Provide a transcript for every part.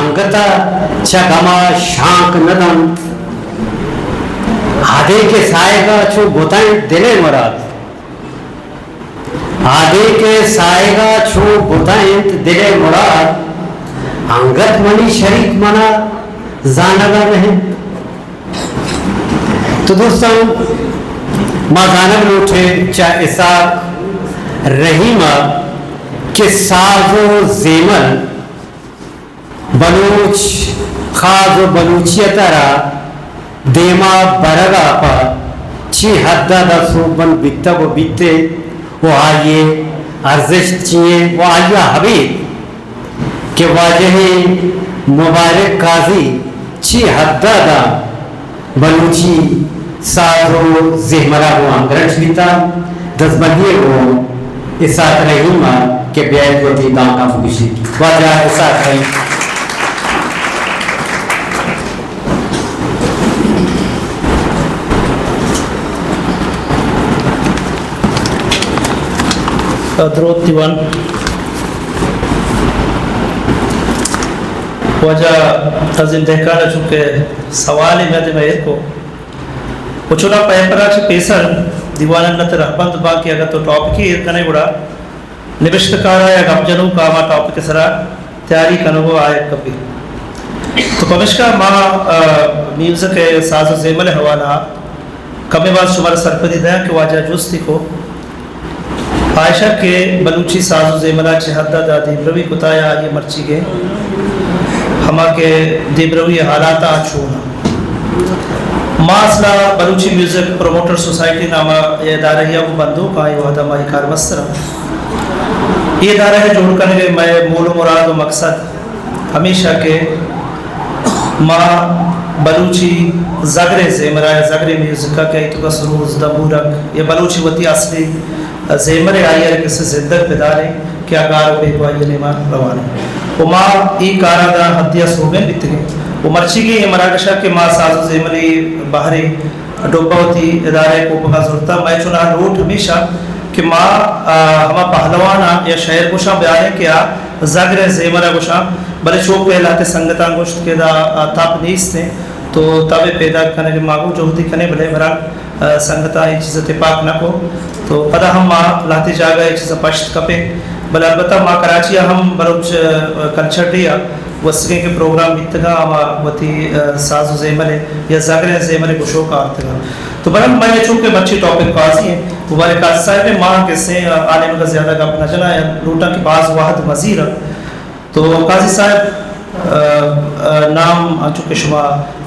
انگت ءَ چہ گم ءَ شانک نہ دنت۔ ہدے کہ ساہگ ءَ چو بوتنت دل ءِ مراد۔ ہدے کہ ساہگ ءَ چو بوتنت دل ءِ مراد۔ انگت منی شریک من ءَ زانگ ءَ نہ انت۔ تو دوستاں، ما زانگ لوٹیں چہ اسحاق رحیم ءَ کہ ساز و زیمل بلوچ خاص و بلوچیت ءَ را دیما برگ ءَ پہ چی حد ءَ دا سوبمند بیتگ و بیتے و آئی ءِ ارزشت چی ایں و آئی ءَ ابید کہ واجہ مبارک قاضی چی حد ءَ دا بلوچی ساز و زیمل ءَ گوں ہمگرنچ بیتا۔ دزبندی ءَ گوں اسحاق رحیم ءَ کہ بیایت وتی دانکاں بگوشیت۔ واجہ اسحاق رحیم۔ دروت دیوان۔ واجہ عظیم دہقان ءَ چونکہ سوالے مئے دیم ءَ ایر کو، و چونا پیپر ءَ چہ پیسر دیوان ءَ نت رہبند باں کہ اگاں تو ٹاپکے ایر کنے گڑا نبشتہ کار ءَ یا گپ جنوک ءَ ہما ٹاپک ءِ سرا تیاری کنگ ءُ آیگ کپی۔ تو پمشکا ما، آ، میوزک ءِ ساز و زیمل ءِ حوالہ ءَ کمے باز شمارا سرپدی دیاں کہ واجہ جستی کو آئشہ کہ بلوچی ساز و زیمل ءَ چہ حد ءَ دا دیمروی کتا یا آئی ءِ مرچیگیں ہما کہ دیمروی حالات ءَ چون انت۔ ما اصلا بلوچی میوزک پروموٹر سوسائٹی نام ءِ ادارہ ءَ گوں بندوک آں، اے وہد ءَ ما اے کارمستر آں۔ اے ادارہ ءِ جوڑ کنگ ءِ مئے مول و مراد و مقصد ہمیشہ کہ ما بلوچی زگریں زیمر ءَ یا زگریں میوزک ءَ کہ ایتوکا سروز، دمبورک یا بلوچی وتی اصلی زیمر ءَ آئی ءَ را کسے زندگ بداریں کہ آ گار و بیگواہی ءِ نیما روان انت۔ و ما اے کار ءَ داں حدے ءَ سوبین بیتگیں۔ و مرچیگیں اے مراگش ءَ کہ ما ساز و زیمل ءِ بہرے ڈبہ وتی ادارہ ءِ کوپگاں زرتہ، مئے چوناہا لوٹ ہمیشہ کہ ما، آ، ہما پہلواناں یا شئیر گوشاں بیاریں کہ آ زگریں زیمل ءَ گوشاں، بلے چو کہ لہتے سنگتاں گوشت کہ دا، آ، تب نیست انت، تو تب ءِ پیداک کنگ ءَ ما گوں جہدے کنیں، بلے بہرحال، آ، سنگتاں اے چیز ءَ تپاک نہ کو، تو پدا ہم ما لہتے جاگہ ءَ اے چیز ءَ پشت کپیں، بلے البتہ ما کراچی ءَ ہم بلوچ، آ، کلچر ڈے ءَ گوستگیں کہ پروگرام بیتگاں، ہما وتی، آ، ساز و زیمل ءِ یا زگریں زیمل ءِ گشوک ءَ آرتگاں۔ تو بہرحال مئے چونکہ مرچی ٹاپک قاضی انت، مبارک قاضی صاحب ءِ، ما کسے، آ، آ نیمگ ءَ زیادہ گپ نہ جناں، یا لوٹاں کہ باز وہد مزیر انت۔ تو قاضی صاحب، آ، آ، نام انچو کہ شما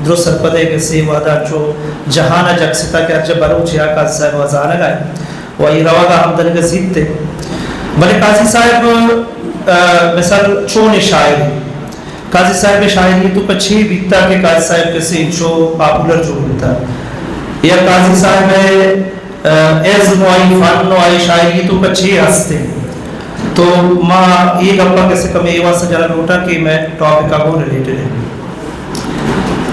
درست سرپد ئے کہ کسے وہد ءَ انچو جہان ءَ جک ستا کہ ہر جا بلوچ یا قاضی صاحب ءَ زانگ ءَ انت و آئی روگ ءَ ہمدنگ ءَ زیت انت۔ بلے قاضی صاحب، آ، مثال چونیں شاعرے؟ قاضی صاحب ءِ شاعری ءِ توکا چے بیتا کہ قاضی صاحب کسے انچو پاپولر جوڑ بیتا؟ یا قاضی صاحب ءِ، آ، ازم و آئی فن و آئی شاعری ءِ توکا چے ہست انت؟ تو ما اے گپ ءَ کسے کمے اے واسطہ جنگ لوٹاں کہ مئے ٹاپک ءَ گوں ریلیٹڈ انت۔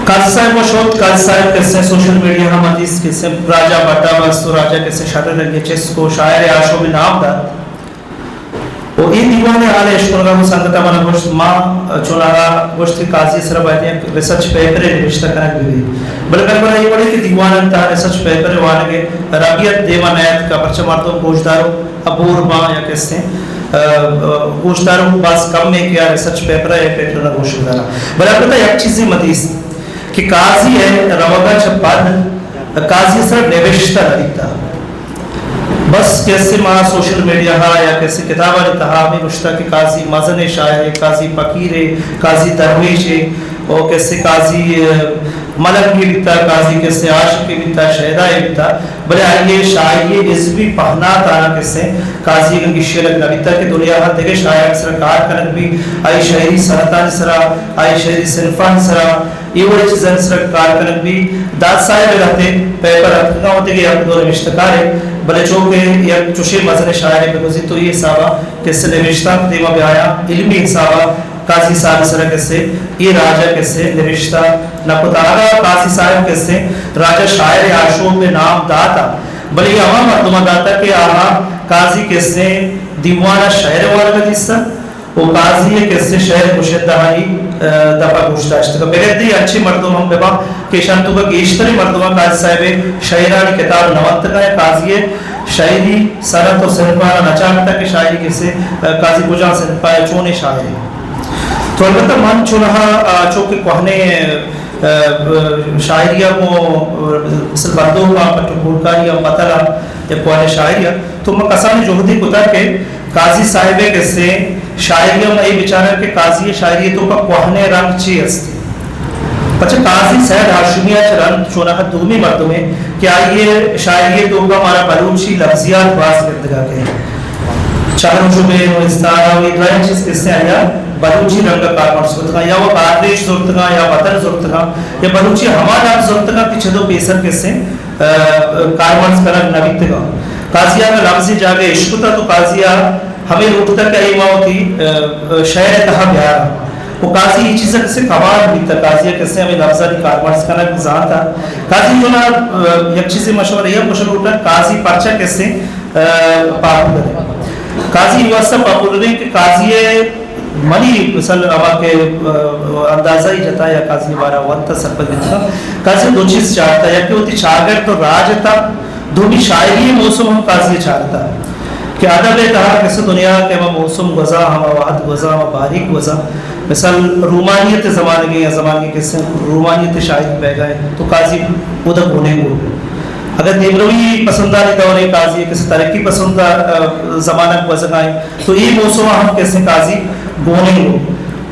قاضی صاحب ءَ شت، قاضی صاحب کسے سوشل میڈیا ءَ ہم اتیست، کسے راجہ بڈا بست و راجہ کسے شریں رنگے چست کو، شاعر آشوب ءِ نام دات۔ و اے دیوان ءِ حال ءَ اشکنگ ءَ گوں سنگتاں من ءَ گوشت، ما چوناہا گوشت کہ قاضی ءِ سرا باید یک ریسرچ پیپرے نبشتہ کنگ بہ بیت۔ بلے بلے اے وڑے کہ دیوان ءِ تہا ریسرچ پیپر ءِ وانگ ءِ ربیت دیما نیاتکا، پرچہ مردم گوشداروک ءَ بور باں یا کسے، آ، آ، گوشداروک باز کم ایں کہ آ ریسرچ پیپر ءَ یا پیٹرن ءَ گوش داراں۔ بلے البتہ یک چیزے مدیست کہ قاضی ءِ روگ ءَ چہ پد قاضی ءِ سرا نبشتہ نہ بیتا۔ بس کسے ما سوشل میڈیا ءَ یا کسے کتابانی تہا ہمے گوشتا کہ قاضی مزنیں شاعرے، قاضی فقیرے، قاضی درویشے، او کسے قاضی، آ، ملنگے بیتا، قاضی کسے عاشقے بیتا، شیدائے بیتا، بلے آئی ءِ شاعری ءِ ازمی پہنات ءَ کسے قاضی ءَ گیشینگ نہ بیتا کہ دنیا ءَ دگہ شاعرانی سرا کار کنگ بی، آئی شعری صنعتانی سرا، آئی شعری صنفانی سرا، اے وڑیں چیزانی سرا کار کنگ بی۔ داد صاحب ءِ لہتے پیپر اتکگاں و دگہ یک دو نبشتہ کارے، بلے چو کہ یک چوشیں مزنیں شاعرے بہ گوزیت تو اے حساب ءَ کسے نبشتانک دیما بیایاں، علمی حساب ءَ قاضی صاحب ءِ سرا کسے اے راج ءَ کسے نبشتہ نہ کتا۔ اگاں قاضی صاحب کسے راجہ شاعر آشوب ءِ نام داتا، بلے اے ہما مردماں داتا کہ آہاں قاضی کسے دیوان ءَ شعر ءِ وانگ ءَ دیستا۔ و قاضی ءِ کسے شعر گشندہانی، ءَ، دپ ءَ گوش داشتگ۔ بگر دی انچیں مردم ہم بباں کہ ایشانی توکا گیشتریں مردماں قاضی صاحب ءِ شعرانی کتاب نہ ونتگاں یا قاضی ءِ شاعری صنعت و صنفانا نہ چارتگ کہ شاعری کسے، ءَ، قاضی کجام صنفا یا چونیں شاعرے۔ تو البتہ من چونہا، ءَ، چو کہ کوہنیں، ءَ، شاعری ءَ گوں، ءَ، مثل بندوکاں، پٹ و پولکاری ءَ، بتل ءَ، یا کوہنیں شاعری ءَ، تو من کسانیں جہدے کتگ کہ قاضی صاحب ءِ کسے شاعری ءَ من اے بچاراں کہ قاضی ءِ شاعری ءِ توکا کوہنیں رنگ چی است۔ پچہ قاضی سید ہاشمی ءَ چہ رند چوناہا دومی مردمے کہ آئی ءِ شاعری ءِ توکا مارا بلوچی لفظیات باز گندگا کئیت۔ چہر و چبین و استعارہ و اے درائیں چیز کسے آئی ءَ بلوچی رنگ ءَ کارمرز کتگاں، یا وہ گاردیش زرتگاں، یا بتل زرتگاں، یا بلوچی ہما لفظ زرتگاں کہ چد و پیسر کسے، ءَ، کارمرز کنگ نہ بیتگاں۔ قاضی ءَ اگاں لفظے جاگہ اشکتہ تو قاضی ءَ ہمے لوٹتہ کہ اے ما وتی، ءَ، شعر ءِ تہا بیاراں۔ و قاضی اے چیز ءَ کسے کمال بیتہ، قاضی ءَ کسے ہمے لفظانی کارمرز کنگ زانتہ۔ قاضی چوناہا، ءَ، یک چیزے من شمارا اے ہم گوشگ لوٹاں، قاضی پرچہ کسے، ءَ، پاپولر ایں۔ قاضی اے واسطہ پاپولر ایں کہ قاضی ءِ منی مثال ہما کہ، ءَ، اندازہ ای جتا یا قاضی ءِ بارہ ءَ ونتہ سرپد بیتگاں۔ قاضی ءَ دو چیز چارتہ، یکے وتی چاگرد و راج ءِ تہ، دومی شاعری ءِ موسم ہم قاضی ءَ چارتہ کہ ادب ءِ تہا کسے دنیا کہ ہما موسم گوزاں، ہما وہد گوزاں، ہما باریک گوزاں۔ مثال رومانیت ءِ زمانگے یا زمانگے کسے رومانیت ءِ شاعری بیگا ایں تو قاضی اودا گونینگو۔ اگر دیمروی پسندانی دورے قاضی ءِ کسے ترقی پسند، ءَ، زمانگ گوزگا ایں تو اے موسم ءَ ہم کسے قاضی گونینگو۔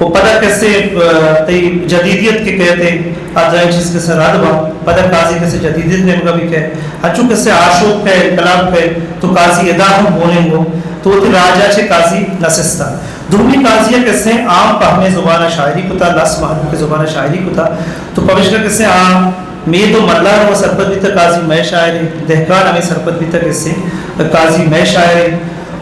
و پدا کسے، ءَ، تئی جدیدیت کہ کئیت، آ درائیں چیز کسے رد باں، پدا قاضی کسے جدیدیت نیمگا بکئے۔ انچو کسے آشوب کئے، انقلاب کئے، تو قاضی ادا ہم گونینگو۔ تو وتی راج ءَ چہ قاضی نہ سستہ۔ دومی قاضی ءَ کسے عام پہمیں زبان ءَ شاعری کتا، لس مہلوک ءِ زبان ءَ شاعری کتا۔ تو پمیشکا کسے آ مید و ملار و سرپد بیتہ قاضی مئے شاعرے، دہقان ہمے سرپد بیتہ کسے قاضی مئے شاعرے۔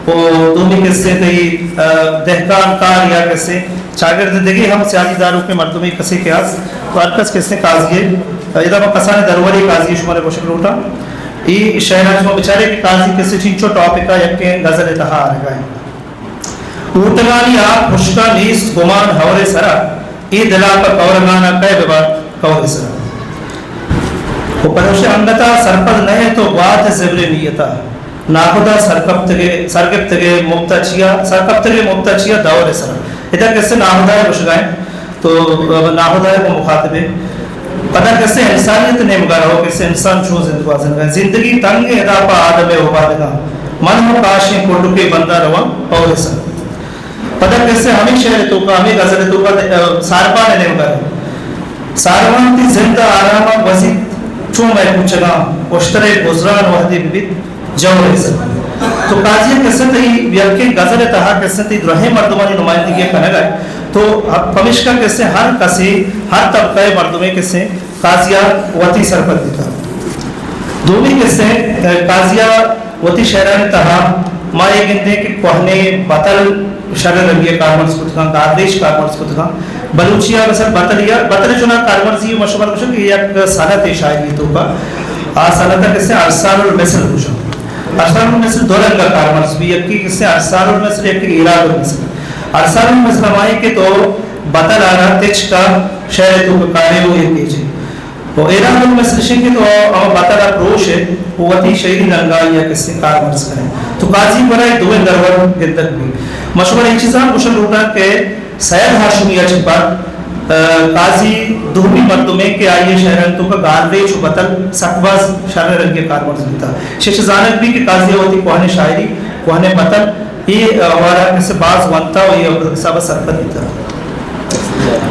و دومی کسے تئی، ءَ، دہقان کار یا کسے چاگرد دگے ہم سیادی داروکیں مردمے کسے کہ است، تو ہر کس کسے قاضی ءَ، ادا من کسانیں درورے قاضی ءِ شمارا گوشگ لوٹاں۔ اے شعر ءَ شما بچارے کہ قاضی کسے چنچو ٹاپک ءَ یکیں غزل ءِ تہا آرگا ایں۔ اوٹگانی آپ ہشکا نیست گمان ہور ءِ سرا، اے دل ءَ پہ کورگان ءَ کئے ببات کور ءِ سرا۔ و پروش انگتا سرپد نہ ئے تو گوات زبر نیتا۔ ناہدا سرکپتگے، سرگپتگے مبتا چیا، سرکپتگے مبتا چیا دور ءِ سرا۔ ادا کسے ناہدا ءَ گوشگا ایں، تو ناہدا ءَ گوں مخاطب ایں۔ پدا کسے انسانیت ءِ نیمگا رہو، کسے انسان چون زند گوازینگا ایں۔ زندگی تنگ ایں ادا پہ آدم ءِ اوبادگاں۔ من ہم کاشیں کڈکے بندا رواں پور ءِ سرا۔ پدا کسے ہمے شعر ءِ توکا، ہمے غزل ءِ توکا، ءَ، ساربان ءِ نیمگا رہو۔ ساربان تئی زند ءَ آرام ءَ گوزیت چون مئے کوچگاں، اشترے گزران وہدے بہ بیت جور ءِ سرا۔ تو قاضی ءَ کسے تئی یکیں غزل ءِ تہا کسے تئی درہیں مردمانی نمائندگی ءَ کنگ ءَ، تو پمیشکا کسے ہر کسے، ہر طبقہ ءِ مردمے کسے قاضی ءَ وتی سرپد بیتگ۔ دومی کسے، قاضی ءَ وتی شعرانی تہا ما اے گندیں کہ کوہنیں بتل شریں رنگے ءَ کارمرز کتگاں، گاردیش کارمرز کتگاں۔ بلوچی ءَ مثلاً بتل یا بتل چوناہا کارمرزی، ما شمارا گوشاں کہ یک صنعتے شاعری ءِ توکا، آ صنعت ءَ کسے ارسال المثل گوشاں۔ ارسال المثل دو رنگ ءَ کارمرز بی، یکے کسے ارسال المثل، یکے ایراد المثل۔ ارسال المثل ہمائیں کہ تو بتل ءَ را تچک ءَ شعر ءِ توکا کارے و ایر کیچے۔ و ایراد المثل اش انت کہ تو ہما بتل ءَ پروش ئے و وتی شعری رنگ ءَ آئی ءَ کسے کارمرز کن ئے۔ تو قاضی ءِ گورا اے دوئیں درور گندگ بیت۔ ما شمارا اے چیزاں گوشگ لوٹاں کہ سید ہاشمی ءَ چہ پد، ءَ، قاضی دومی مردمے کہ آئی ءِ شعرانی توکا گاردیش و بتل سک باز شریں رنگے ءَ کارمرز بیتگ۔ ایشی ءَ چہ زانگ بیت کہ قاضی ءَ وتی کوہنیں شاعری، کوہنیں بتل، اے، ءَ، حوالہ ءَ کسے باز ونتہ و اے حساب ءَ سرپد بیتگ۔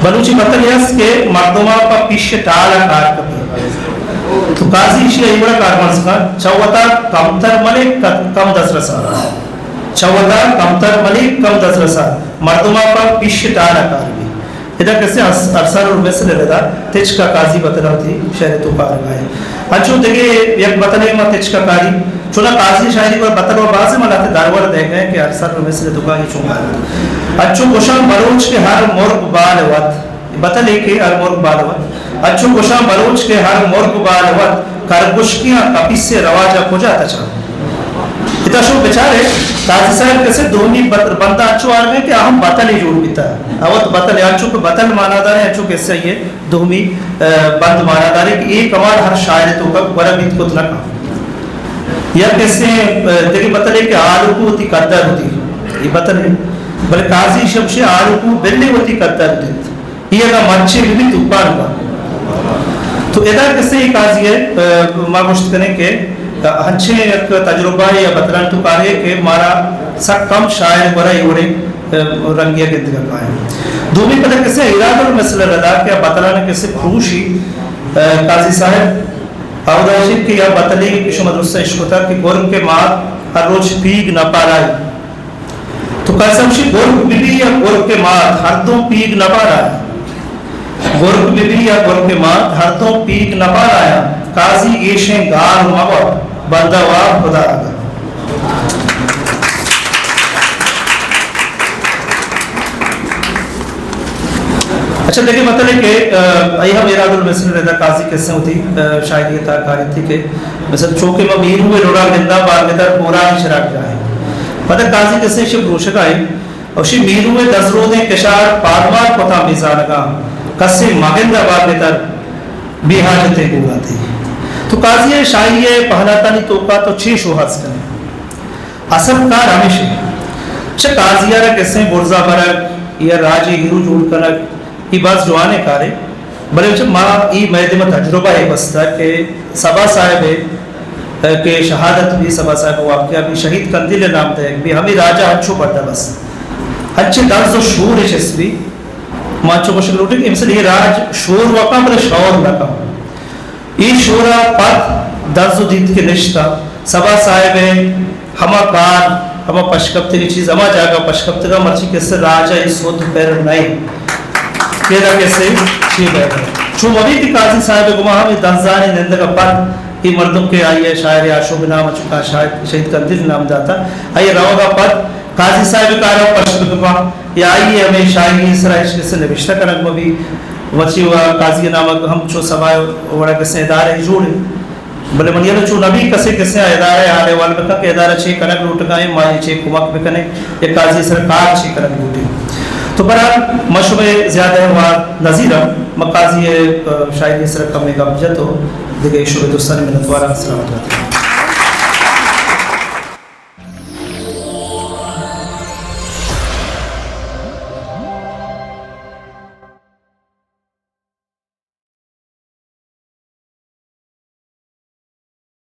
بلوچی بتلے است کہ مردم ءَ پہ پیش ءِ ٹال ءَ کار کپیت۔ تو قاضی ایشی ءَ اے وڑا کارمرز کنت، چہ وتا کمتر ملے، ک-، کم دزرس ءَ۔ چہ وتا کمتر ملے، کم دزرس ءَ۔ مردم ءَ پہ پیش ءِ ٹال ءَ کار بیت۔ ادا کسے ارس-، ارسال المثل ءِ ردا تچک ءَ قاضی بتل ءَ وتی شعر ءِ توکا آرگا ایں۔ انچو دگہ یک بتلے ما تچک ءَ کاری، چوناہا قاضی ءِ شاعری ءِ گورا بتل ءَ باز ایں، ما لہتے درور دئیگا ایں کہ ارسال المثل ءِ توکا اے چون کار۔ انچو گوشاں بلوچ کہ ہر مرگ بال وت، بتلے کہ ہر مرگ بال وت۔ انچو گوشاں بلوچ کہ ہر مرگ بال وت، کرگوشکیاں کپیس ءِ رواج ءَ کجا تچاں؟ ادا شما بچارے، قاضی صاحب کسے دومی بت-، بند انچو آرگ ءَ کہ آ ہم بتلے جوڑ بیتا۔ اوت بتل، انچو کہ بتل مانا دارے، انچو کسے یہ دومی، ا، بند مانا دارے کہ اے کمال ہر شاعر توکا گورا بیت کت نہ کن۔ یا کسے، ا، دگہ بتلے کہ آلوکو وتی قدر ہوتی، یہ بتل ہے۔ بلے قاضی شمشی آلوکو بلے وتی قدر دیت۔ اے اگاں مرچی بہ بیت، توپان با۔ تو ادا کسے اے قاضی ءَ، ا، ما گوشت کنیں کہ، ا، ہنچیں یک تجربہ یا بتلان تو کارے کہ مارا سک کم شاعر گورا اے وڑیں، ا، رنگی ءَ گندگا کائیں۔ دومی پدا کسے ایراد المثل ردا کہ بتلان کسے پروشی، ا، قاضی صاحب، اودا شی کہ یا بتلی کہ شما درست اشکتا کہ گرک کے مات ہر روچ پیگ نہ پارائی۔ تو کسے گوشی گرک بہ بی یا گرک ءِ مات، ہر دو پیگ نہ پارایا۔ گرک بہ بی یا گرک ءِ مات، ہر دو پیگ نہ پارایا۔ قاضی ایشیں گار مبا، بندہ وار خدا اگا۔ اچھا، دگہ مطلب کہ، ا، ای ہم ایراد المثل ردا قاضی کسے ہوتی، ا، شاعری تا کاری تھی کہ مثلا چوکہ ما میرو ءِ لڑا گندا بار گدر پورانی چراگ جاہے۔ پدا قاضی کسے شپ روشگا ہے۔ اوشی میرو ءِ دزرودیں کشار پادمار کتاں بے زانگاں، کسے مگند ءَ بار گدر بے حاجتیں گوراتی۔ تو قاضی ءِ شاعری ءِ پہلاتانی توکا تو چے شوہاز کنے؟ اصل کار ہمیش ہے۔ چہ قاضی ءَ را کسے برزا برگ یا راجی ہیرو جوڑ کنگ، یہ باز جوانیں کارے۔ بلے چہ ما ای مئے دیما تجربہ ءَ بستہ کہ سبا صاحب ءِ، ا، کہ شہادت بی، سبا صاحب ءِ واقعہ بی، شہید قندیل ءِ نام دئیگ بی، ہمے راجا ہنچو بڈا بس۔ ہنچیں دنز و شور چست بی۔ ما چو گوشگ لوٹیں کہ مثل یہ راج شور وکاں بلے شور نہ کن۔ ای شورا پد دنز و دیت کہ نشتہ۔ سبا صاحب ءِ ہما کار، ہما پشکپتگیں چیز، ہما جاگہ پشکپتگا مرچی کسے راج ءَ اے سود پر نئے۔ کہ ادا کسے چی بئے۔ چو مبی کہ قاضی صاحب ءِ گما ہم اے دنزانی نندگ ءَ پد اے مردم کہ آئی ءَ شاعر آشوب نام چکا شاعر شہید قندیل نام داتا، آئی ءِ روگ ءَ پد قاضی صاحب ءِ کار ءَ پشکپا یا آئی ءِ ہمے شاعری ءِ سرا ہچ کسے نبشتہ کنگ مبی۔ مرچی و قاضی ءِ نام ءَ ہم چو سبا وڑا کسے ادارہ جوڑ انت۔ بلے من یلہ چو نبی کسے کسے ءَ ادارہ ءِ حال احوال بکن کہ ادارہ چے کنگ لوٹگا ایں، ما اے چے کمک بکنیں، یک قاضی ءِ سر کار چے کنگ لوٹیں۔ تو بہرحال ما شمئے زیادہ وار نزیراں، ما قاضی ءِ، ا، شاعری ءِ سر کمے گپ جت و دگہ شمئے دوستانی منتواراں۔ سلامت بات۔